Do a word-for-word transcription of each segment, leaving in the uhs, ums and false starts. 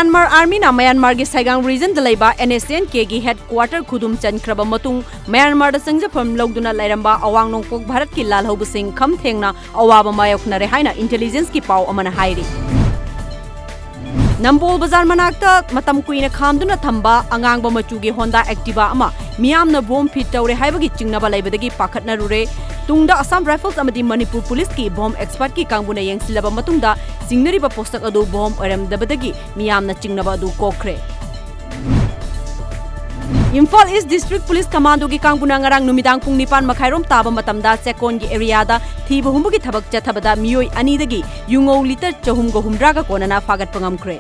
Myanmar ꯑꯥꯔꯃꯤꯅ ꯃ꯭ꯌꯥꯟꯃꯥꯔꯒꯤ Sagaing ꯔꯤꯖꯟꯗ ꯂꯩꯕ N S N ꯀꯦꯒꯤ ꯍꯦꯗ ꯀ꯭ꯋꯥꯇꯔ ꯈꯨꯗꯨꯝ ꯆꯟꯈ꯭ꯔꯕ ꯃꯇꯨꯡ, ꯃ꯭ꯌꯥꯟꯃꯥꯔꯗ ꯆꯪꯖꯐꯝ ꯂꯧꯗꯨꯅ ꯂꯩꯔꯝꯕ ꯑꯋꯥꯡ ꯅꯣꯡꯄꯣꯛ ꯚꯥꯔꯠꯀꯤ ꯂꯥꯜꯍꯧꯕꯁꯤꯡ ꯈꯝ ꯊꯦꯡꯅ ꯑꯋꯥꯕ ꯃꯥꯌꯣꯛꯅꯔꯦ ꯍꯥꯏꯅ ꯏꯟꯇꯦꯂꯤꯖꯦꯟꯁꯀꯤ ꯄꯥꯎ ꯑꯃꯅ ꯍꯥꯏꯔꯤ꯫ ꯅꯝꯕꯣꯜ ꯕꯖꯥꯔ ꯃꯅꯥꯛꯇ ꯃꯇꯝ ꯀꯨꯏꯅ ꯈꯥꯝꯗꯨꯅ ꯊꯝꯕ ꯑꯉꯥꯡꯕ ꯃꯆꯨꯒꯤ ꯍꯣꯟꯗꯥ ꯑꯦꯛꯇꯤꯚꯥ ꯑꯃ ꯃꯤꯌꯥꯝꯅ ꯕꯣꯝ ꯐꯤꯠ ꯇꯧꯔꯦ ꯍꯥꯏꯕꯒꯤ ꯆꯤꯡꯅꯕ ꯂꯩꯕꯗꯒꯤ ꯄꯥꯈꯠꯅꯔꯨꯔꯦ꯫ ꯇꯨꯡꯗ ꯑꯁꯥꯝ ꯔꯥꯏꯐꯜꯁ ꯑꯃꯗꯤ ꯃꯅꯤꯄꯨꯔ ꯄꯨꯂꯤꯁꯀꯤ ꯕꯣꯝ ꯑꯦꯛꯁꯄꯔꯠꯀꯤ ꯀꯥꯡꯕꯨꯅ ꯌꯦꯡꯁꯤꯜꯂꯕ ꯃꯇꯨꯡꯗ ꯆꯤꯡꯅꯔꯤꯕ ꯄꯣꯠꯁꯛ ꯑꯗꯨ ꯕꯣꯝ ꯑꯣꯏꯔꯝꯗꯕꯗꯒꯤ ꯃꯤꯌꯥꯝꯅ ꯆꯤꯡꯅꯕ ꯑꯗꯨ ꯀꯣꯛꯈ꯭ꯔꯦ꯫ ꯏꯝꯐꯥꯜ ꯏꯁ ꯗꯤꯁꯇ꯭ꯔꯤꯛ ꯄꯨꯂꯤꯁ ꯀꯃꯥꯟꯗꯣꯒꯤ ꯀꯥꯡꯕꯨꯅ ꯉꯔꯥꯡ ꯅꯨꯃꯤꯗꯥꯡ ꯄꯨꯡ ꯅꯤꯄꯥꯟ ꯃꯈꯥꯏꯔꯣꯝ ꯇꯥꯕ ꯃꯇꯝꯗ ꯆꯦꯛꯀꯣꯟꯒꯤ ꯑꯦꯔꯤꯌꯥꯗ ꯊꯤꯕ ꯍꯨꯝꯕꯒꯤ ꯊꯕꯛ ꯆꯠꯊꯕꯗ ꯃꯤꯑꯣꯏ ꯑꯅꯤꯗꯒꯤ ꯌꯨꯉꯧ ꯂꯤꯇꯔ ꯆꯍꯨꯝꯒ ꯍꯨꯝꯗ꯭ꯔꯥꯒ ꯀꯣꯟꯅꯅ ꯐꯥꯒꯠꯄ ꯉꯝꯈ꯭ꯔꯦ꯫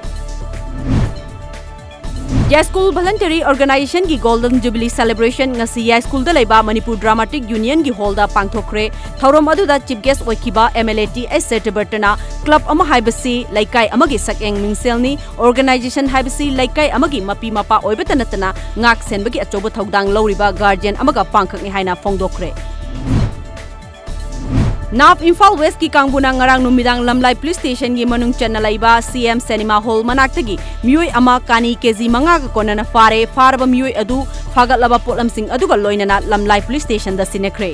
ꯌꯥꯏꯁ꯭ꯀꯨꯜ ꯚꯣꯂꯟꯇꯔꯤ ꯑꯣꯔꯒꯅꯥꯏꯖꯦꯁꯟꯒꯤ ꯒꯣꯜꯗꯟ ꯖꯨꯕꯤꯂꯤ ꯁꯦꯂꯦꯕ꯭ꯔꯦꯁꯟ ꯉꯁꯤ ꯌꯥꯏꯁ꯭ꯀꯨꯜꯗ ꯂꯩꯕ ꯃꯅꯤꯄꯨꯔ ꯗ꯭ꯔꯥꯃꯥꯇꯤꯛ ꯌꯨꯅꯤꯌꯟꯒꯤ ꯍꯣꯜꯗ ꯄꯥꯡꯊꯣꯛꯈ꯭ꯔꯦ꯫ ꯊꯧꯔꯝ ꯑꯗꯨꯗ ꯆꯤꯐ ꯒꯦꯁ꯭ꯠ ꯑꯣꯏꯈꯤꯕ M L A T H ꯁꯇ꯭ꯌꯕ꯭ꯔꯇꯅ ꯀ꯭ꯂꯕ ꯑꯃ ꯍꯥꯏꯕꯁꯤ ꯂꯩꯀꯥꯏ ꯑꯃꯒꯤ ꯁꯛꯌꯦꯡ ꯃꯤꯡꯁꯦꯜꯅꯤ, ꯑꯣꯔꯒꯅꯥꯏꯖꯦꯁꯟ ꯍꯥꯏꯕꯁꯤ ꯂꯩꯀꯥꯏ ꯑꯃꯒꯤ ꯃꯄꯤ ꯃꯄꯥ ꯑꯣꯏꯕꯇ ꯅꯠꯇꯅ ꯉꯥꯛ ꯁꯦꯟꯕꯒꯤ ꯑꯆꯧꯕ ꯊꯧꯗꯥꯡ ꯂꯧꯔꯤꯕ ꯒꯥꯔꯖꯤꯌꯟ ꯑꯃꯒ ꯄꯥꯡꯈꯛꯅꯤ ꯍꯥꯏꯅ ꯐꯣꯡꯗꯣꯛꯈ꯭ꯔꯦ꯫ ꯅꯥꯞ ꯏꯝꯐꯥꯜ ꯋꯦꯁ꯭ꯠꯀꯤ ꯀꯥꯡꯕꯨꯅ ꯉꯔꯥꯡ ꯅꯨꯃꯤꯗꯥꯡ ꯂꯝꯂꯥꯏ ꯄꯨꯂꯤꯁ ꯁ꯭ꯇꯦꯁꯟꯒꯤ ꯃꯅꯨꯡ ꯆꯟꯅ ꯂꯩꯕ ꯁꯤ ꯑꯦꯝ ꯁꯤꯅꯦꯃꯥ ꯍꯣꯜ ꯃꯅꯥꯛꯇꯒꯤ ꯃꯤꯑꯣꯏ ꯑꯃ ꯀꯥꯅꯤ ꯀꯦꯖꯤ ꯃꯉꯥꯒ ꯀꯣꯟꯅꯅ ꯐꯥꯔꯦ꯫ ꯐꯥꯔꯕ ꯃꯤꯑꯣꯏ ꯑꯗꯨ ꯐꯥꯒꯠꯂꯕ ꯄꯣꯠꯂꯝꯁꯤꯡ ꯑꯗꯨꯒ ꯂꯣꯏꯅꯅ ꯂꯝꯂꯥꯏ ꯄꯨꯂꯤꯁ ꯁ꯭ꯇꯦꯁꯟꯗ ꯁꯤꯟꯅꯈ꯭ꯔꯦ꯫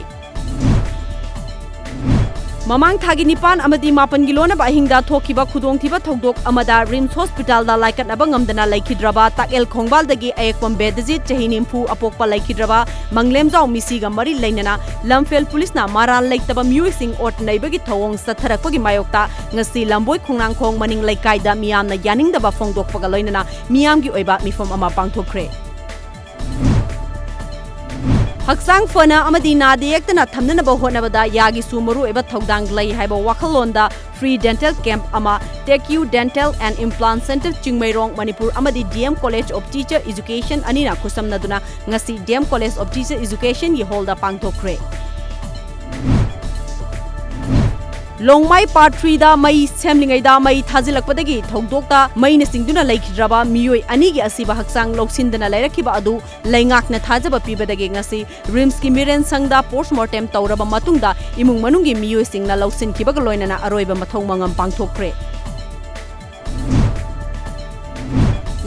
ꯃꯃꯥꯡ ꯊꯥꯒꯤ ꯅꯤꯄꯥꯟ ꯑꯃꯗꯤ ꯃꯥꯄꯟꯒꯤ ꯂꯣꯟꯅꯕ ꯑꯍꯤꯡꯗ ꯊꯣꯛꯈꯤꯕ ꯈꯨꯗꯣꯡꯊꯤꯕ ꯊꯧꯗꯣꯛ ꯑꯃꯗ ꯔꯤꯝꯁ ꯍꯣꯁꯄꯤꯇꯥꯜꯗ ꯂꯥꯏꯀꯠꯅꯕ ꯉꯝꯗꯅ ꯂꯩꯈꯤꯗ꯭ꯔꯕ ꯇꯥꯛꯑꯦꯜ ꯈꯣꯡꯕꯥꯜꯗꯒꯤ ꯑꯌꯦꯛꯄꯝ ꯕꯦꯗꯖꯤꯠ, ꯆꯍꯤ ꯅꯤꯐꯨ, ꯑꯄꯣꯛꯄ ꯂꯩꯈꯤꯗ꯭ꯔꯕ ꯃꯪꯂꯦꯝꯖꯥꯎ ꯃꯤꯁꯤꯒ ꯃꯔꯤ ꯂꯩꯅꯅ ꯂꯝꯐꯦꯜ ꯄꯨꯂꯤꯁꯅ ꯃꯔꯥꯜ ꯂꯩꯇꯕ ꯃꯤꯑꯣꯏꯁꯤꯡ ꯑꯣꯠ ꯅꯩꯕꯒꯤ ꯊꯧꯑꯣꯡ ꯆꯠꯊꯔꯛꯄꯒꯤ ꯃꯥꯌꯣꯛꯇ ꯉꯁꯤ ꯂꯝꯕꯣꯏ ꯈꯣꯡꯅꯥꯡꯈꯣꯡ ꯃꯅꯤꯡ ꯂꯩꯀꯥꯏꯗ ꯃꯤꯌꯥꯝꯅ ꯌꯥꯅꯤꯡꯗꯕ ꯐꯣꯡꯗꯣꯛꯄꯒ ꯂꯣꯏꯅꯅ ꯃꯤꯌꯥꯝꯒꯤ ꯑꯣꯏꯕ ꯃꯤꯐꯝ ꯑꯃ ꯄꯥꯡꯊꯣꯛꯈ꯭ꯔꯦ꯫ ꯍꯛꯆꯥꯡ ꯐꯅ ꯑꯃꯗꯤ ꯅꯥꯗ ꯌꯦꯛꯇꯅ ꯊꯝꯅꯅꯕ ꯍꯣꯠꯅꯕꯗ ꯌꯥꯒꯤꯁꯨ ꯃꯔꯨꯑꯣꯏꯕ ꯊꯧꯗꯥꯡ ꯂꯩ ꯍꯥꯏꯕ ꯋꯥꯈꯜꯂꯣꯟꯗ free dental camp ꯑꯃ Tech You Dental and Implant Center Chingmeirong, Manipur ꯑꯃꯗꯤ D M College of Teacher Education ꯑꯅꯤꯅ ꯈꯨꯠꯁꯝꯅꯗꯨꯅ ꯉꯁꯤ D M College of Teacher Educationꯒꯤ ꯍꯣꯜꯗ ꯄꯥꯡꯊꯣꯛꯈ꯭ꯔꯦ꯫ ꯂꯣꯡꯃꯥꯏ Part Threeꯗ ꯃꯩ ꯁꯦꯝꯂꯤꯉꯩꯗ ꯃꯩ ꯊꯥꯖꯤꯜꯂꯛꯄꯗꯒꯤ ꯊꯧꯗꯣꯛꯇ ꯃꯩꯅ ꯆꯤꯡꯗꯨꯅ ꯂꯩꯈꯤꯗ꯭ꯔꯕ ꯃꯤꯑꯣꯏ ꯑꯅꯤꯒꯤ ꯑꯁꯤꯕ ꯍꯛꯆꯥꯡ ꯂꯧꯁꯤꯟꯗꯅ ꯂꯩꯔꯛꯈꯤꯕ ꯑꯗꯨ ꯂꯩꯉꯥꯛꯅ ꯊꯥꯖꯕ ꯄꯤꯕꯗꯒꯤ ꯉꯁꯤ ꯔꯤꯝꯁꯀꯤ ꯃꯤꯔꯦꯟ ꯁꯪꯗ post mortem ꯇꯧꯔꯕ ꯃꯇꯨꯡꯗ ꯏꯃꯨꯡ ꯃꯅꯨꯡꯒꯤ ꯃꯤꯑꯣꯏꯁꯤꯡꯅ ꯂꯧꯁꯤꯟꯈꯤꯕꯒ ꯂꯣꯏꯅꯅ ꯑꯔꯣꯏꯕ ꯃꯊꯧ ꯃꯉꯝ ꯄꯥꯡꯊꯣꯛꯈ꯭ꯔꯦ꯫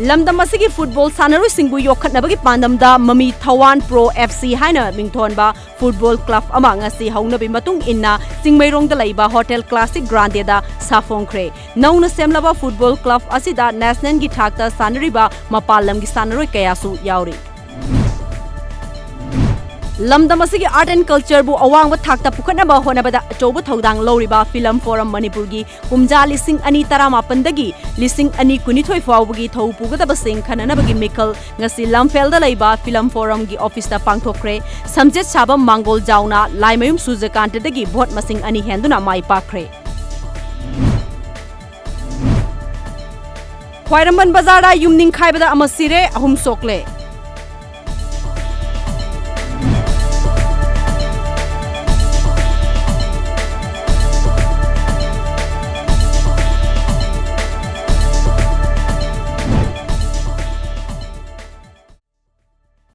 ꯂꯝꯗꯝ ꯑꯁꯤꯒꯤ ꯐꯨꯠꯕꯣꯜ ꯁꯥꯟꯅꯔꯣꯏꯁꯤꯡꯕꯨ ꯌꯣꯛꯈꯠꯅꯕꯒꯤ ꯄꯥꯟꯗꯝꯗ ꯃꯃꯤ ꯊꯋꯥꯟ ꯄ꯭ꯔꯣ ꯑꯦꯐ ꯁꯤ ꯍꯥꯏꯅ ꯃꯤꯡꯊꯣꯟꯕ ꯐꯨꯠꯕꯣꯜ ꯀ꯭ꯂꯕ ꯑꯃ ꯉꯁꯤ ꯍꯧꯅꯕꯤ ꯃꯇꯨꯡ ꯏꯟꯅ ꯆꯤꯡꯃꯩꯔꯣꯡꯗ ꯂꯩꯕ ꯍꯣꯇꯦꯜ ꯀ꯭ꯂꯥꯁꯤꯛ ꯒ꯭ꯔꯥꯟꯗꯦꯗ ꯁꯥꯐꯣꯡꯈ꯭ꯔꯦ꯫ ꯅꯧꯅ ꯁꯦꯝꯂꯕ ꯐꯨꯠꯕꯣꯜ ꯀ꯭ꯂꯕ ꯑꯁꯤꯗ ꯅꯦꯁꯅꯦꯜꯒꯤ ꯊꯥꯛꯇ ꯁꯥꯟꯅꯔꯤꯕ ꯃꯄꯥꯟ ꯂꯝꯒꯤ ꯁꯥꯟꯅꯔꯣꯏ ꯀꯌꯥꯁꯨ ꯌꯥꯎꯔꯤ꯫ ꯂꯝꯗꯝ ꯑꯁꯤꯒꯤ ꯑꯥꯔꯠ ꯑꯦꯟ ꯀꯜꯆꯔꯕꯨ ꯑꯋꯥꯡꯕ ꯊꯥꯛꯇ ꯄꯨꯈꯠꯅꯕ ꯍꯣꯠꯅꯕꯗ ꯑꯆꯧꯕ ꯊꯧꯗꯥꯡ ꯂꯧꯔꯤꯕ ꯐꯤꯂꯝ ꯐꯣꯔꯝ ꯃꯅꯤꯄꯨꯔꯒꯤ ꯀꯨꯝꯖꯥ ꯂꯤꯁꯤꯡ ꯑꯅꯤ ꯇꯔꯥꯃꯥꯄꯟꯗꯒꯤ ꯂꯤꯁꯤꯡ ꯑꯅꯤ ꯀꯨꯟꯅꯤꯊꯣꯏ ꯐꯥꯎꯕꯒꯤ ꯊꯧ ꯄꯨꯒꯗꯕꯁꯤꯡ ꯈꯟꯅꯅꯕꯒꯤ ꯃꯤꯈꯜ ꯉꯁꯤ ꯂꯝꯐꯦꯜꯗ ꯂꯩꯕ ꯐꯤꯂꯝ ꯐꯣꯔꯝꯒꯤ ꯑꯣꯐꯤꯁꯇ ꯄꯥꯡꯊꯣꯛꯈ꯭ꯔꯦ꯫ ꯁꯝꯖꯦꯠ ꯁꯥꯕꯝ ꯃꯥꯡꯒꯣꯜ ꯖꯥꯎꯅ ꯂꯥꯏꯃꯌꯨꯝ ꯁꯨꯔꯖꯀꯥꯟꯇꯗꯒꯤ ꯚꯣꯠ ꯃꯁꯤꯡ ꯑꯅꯤ ꯍꯦꯟꯗꯨꯅ ꯃꯥꯏ ꯄꯥꯛꯈ꯭ꯔꯦ꯫ ꯈ꯭ꯋꯥꯏꯔꯝꯕꯟ ꯕꯖꯥꯔꯗ ꯌꯨꯝ ꯅꯤꯡꯈꯥꯏꯕꯗ ꯑꯃ ꯁꯤꯔꯦ, ꯑꯍꯨꯝ ꯁꯣꯛꯂꯦ꯫